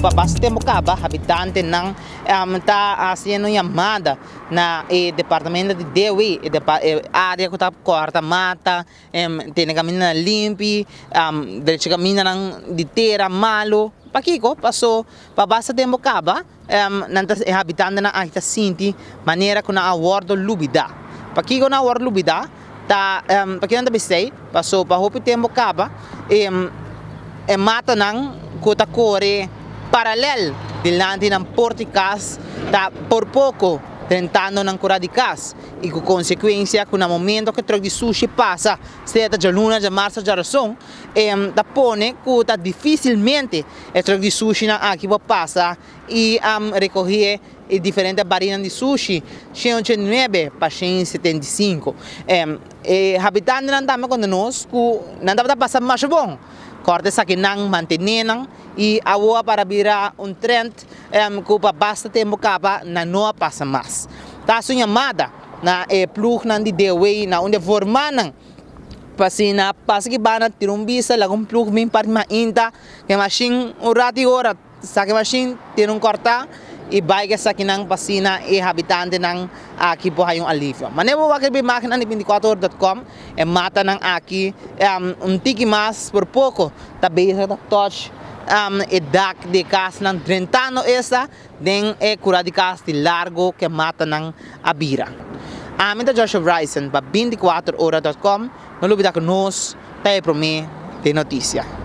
pa basta tempu kaba habitantenan ta hasiendo un yamada na e departamento di DOW, e área ku ta kòrta mata, tene kamindanan limpi, drecha kamindanan di tera malu. Pakiko? Paso pa basta tempu kaba nan ta e habitantenan aki ta sinti manera ku nan a wòrdu lubidá. Pakiko nan a wòrdu lubidá? Ta pakiko nan ta bisa esei? Paso pa hopi tempu kaba e e matanan ku ta kore paralèl dilanti nan porta di kas ta por poko drentando nan kura di kas i ku konsekuensia ku na momento ku e tròk di sushi pasa sea ta djaluna, djamars òf djarason e ta pone ku ta difísilmente e tròk di sushinan aki por pasa i rekohé e diferente barinan di sushi, 189 pa 175. E habitantenan tambe konta nos ku nan tabata pasa masha bon. Kòrta esakinan, mantené nan i awor a para bira un trend ku pa basta tempu kaba nan no a pasa mas. Ta hasi un yamada na e plugnan di DOW na unda e formanan pa asina pasa ki banda tira un bista laga un plug bin parti mainta ke mashin un ratu i ora. Saki mashin tin un kòrtá i bai ku esakinan pa asina e habitantenan aki por haña un alivio. Manera bo wak riba e imágennan di binticuatrohora.com e matanan aki un tiki mas por poko ta bezig ta touch e dak di e kasnan drentando esta den e kura di kas di largo ku e matanan a bira. Ami ta Joshua Bryson pa binticuatrohora.com. No lubida ku nos ta e promé den notisia.